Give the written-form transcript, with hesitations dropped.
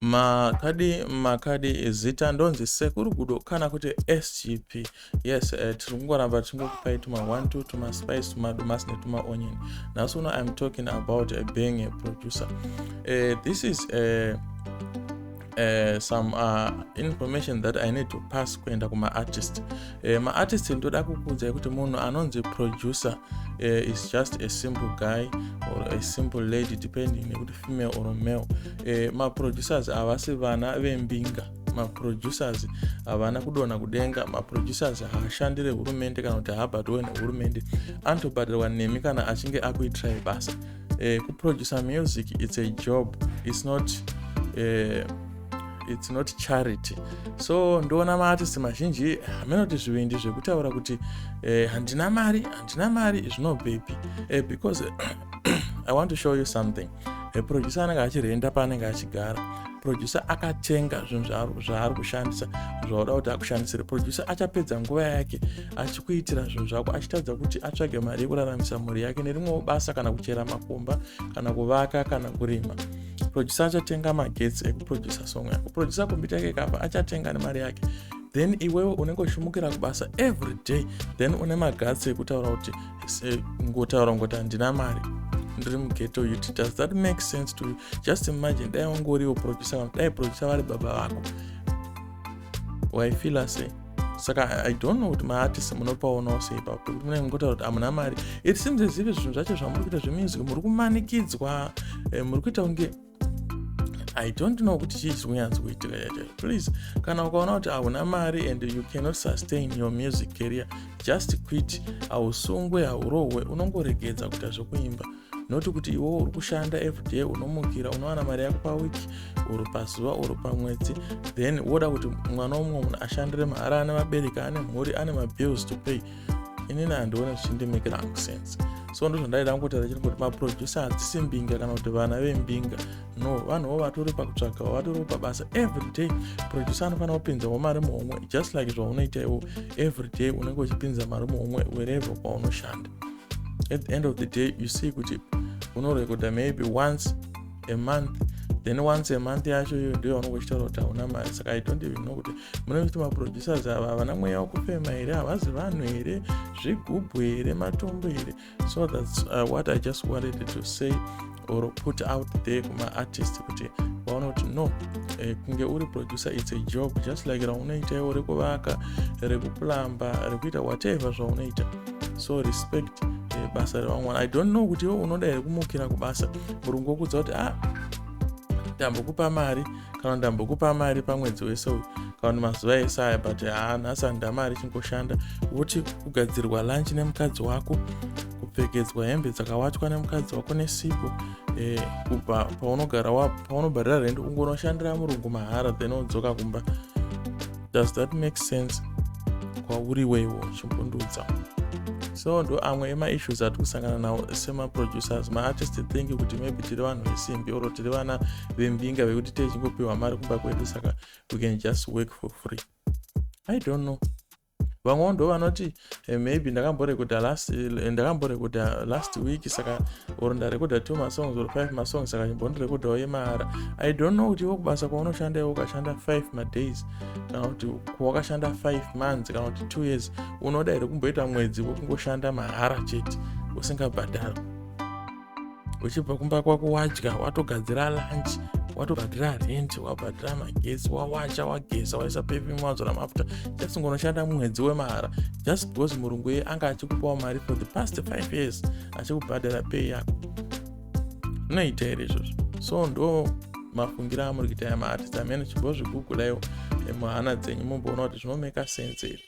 Makadi makadi, zita ndonzi Sekuru Gudo kana kuti SGP. Yes, tiri kungoramba tichingokupai tuma 1 2, tuma spice, tuma domasi netuma onion. Nhasi uno I'm talking about being a producer. This is some information that I need to pass kuenda kumaartist. Maartist, ndoda kukuudzai kuti munhu anonzi producer is just a simple guy or a simple lady, depending nekuti female or male. Maproducers havasi vana vembinga, maproducers havana kudonha kudenga, maproducers haashandire hurumende kana kuti haabhadharwe nehurumende. Anotobhadharwa nemi kana achinge akuitirai basa. Kuproducer music, it's a job, it's not charity. So ndoona maartist mazhinji hamena kuti zvivindi zvekutaura kuti handina mari, handina mari, zvinobvepi? Because I want to show you something. Producer anenge achirenda paanenge achigara. Producer akatenga zvinhu zvaari kushandisa, zvauda kuti akushandisire. Producer achapedza nguva yake achikuitira zvinhu zvako, achitadza kuti atsvage mari yekuraramisa mhuri yake nerimwewo basa, kana kuchera makomba, kana kuvaka, kana kurima. Producer achatenga magetsi ekuproducer song yako. Producer kombiyuta yake ikafa, achatenga nemari yake. Then iwewe unenge uchimukira kubasa every day, then une maguts ekutaura kuti, ngotaura ngoti handina mari, ndiri mughetto youth. Does that make sense to you? Just imagine dai wangoriwo producer, kana dai producer vari baba vako, waifeela sei? Saka I don't know kuti maartist munopaonawo sei papo, pekuti munenge mungotaura kuti hamuna mari. It seems as if zvinhu zvacho zvamuri kuita zvemusic muri kumanikidzwa, muri kuita kunge, I don't know kuti chii chiri kunyatsokuitika chacho. Please, kana ukaona kuti hauna mari and you cannot sustain your music career, just quit. Hausungwe, haurohwe, unongoregedza kuita zvekuimba. Noti kuti iwewo uri kushanda everyday, unomukira, unowana mari yako pawiki or pazuva or pamwedzi, then woda kuti mwana womumwe munhu ashandire mahara. Ane vabereki, ane mhuri, ane mabills to pay. Inini handione zvichindimekera hangu sense. So ndo zvandaida kungotaura chiri kuti maproducer hadzisi mbinga kana kuti vana vembinga. No, vanhuwo vatori pakutsvagawo, vatoriwo pabasa every day. Producer anofanira kupinzawo mari muhomwe, just like zvaunoita iwo every day, unenge uchipinza mari muhomwe wherever kwaunoshanda. At the end of the day, you see kuti unorekoda maybe once a month, then once a month yacho iyo ndiyo yaunenge uchitaura kuti hauna mari. Saka I don't even know kuti munenge kuti maproducers ava havana mweya wekufema here, havazi vanhu here, zvigubhu here, matombo here? So that's what I just wanted to say or put out there kumaartist, kuti vaona kuti no, kunge uri producer, it's a job just like raunoita iwo rekuvaka, rekuplamba, rekuita whatever zvaunoita. So respect basa revamwe. I don't know kuti iwe unoda here kumukira kubasa, murungu wokudza kuti, "Ah, ndambokupa mari," kana "Ndambokupa mari pamwedzi wese uyu kana kuti mazuva ese aya, but haa, nhasi handina mari, chingoshanda." Woti kugadzirwa lunch nemukadzi wako, kupfekedzwa hembe dzakawachwa nemukadzi wako nesipo, kubva paunogara, paunobhadhara rent, ungonoshandira murungu mahara, then wodzoka kumba. Does that make sense kwauri wewo? Chimbondudza. So ndo amwe emaissues atiri kusangana nawo semaproducers. Maartist think kuti maybe tiri vanhu vesimbi or tiri vana vembinga vekuti tichingopiwa mari kumba kwedu, saka we can just work for free. I don't know. Vamwewo ndo vanoti maybe ndakamborekodha last week, saka or ndarekodha two masongs or five masongs, saka chimbondirekodhawo yemahara. I don't know kuti iwo kubasa kwaunoshanda iwo ukashanda 5 madays, kana kuti kwawakashanda 5 months, kana kuti 2 years, unoda here kumboita mwedzi wekungoshanda mahara chete usingabhadhara, uchibva kumba kwako, wadya, watogadzira lunch, watobhadhira rent, wabhadhira magetsi, wawacha, wageza, waisa perfume, wazora mafuta, just ngonoshanda mwedzi wemahara, just because murungu iye anga achikupawo mari for the past 5 years, achikubhadhara pay yako? Unoita here izvozvo? So ndo mafungiro amuri kuita yamaartist amene. Chimbozvigugulaiwo muhana dzenyu, mumboona kuti zvinomeka sense here.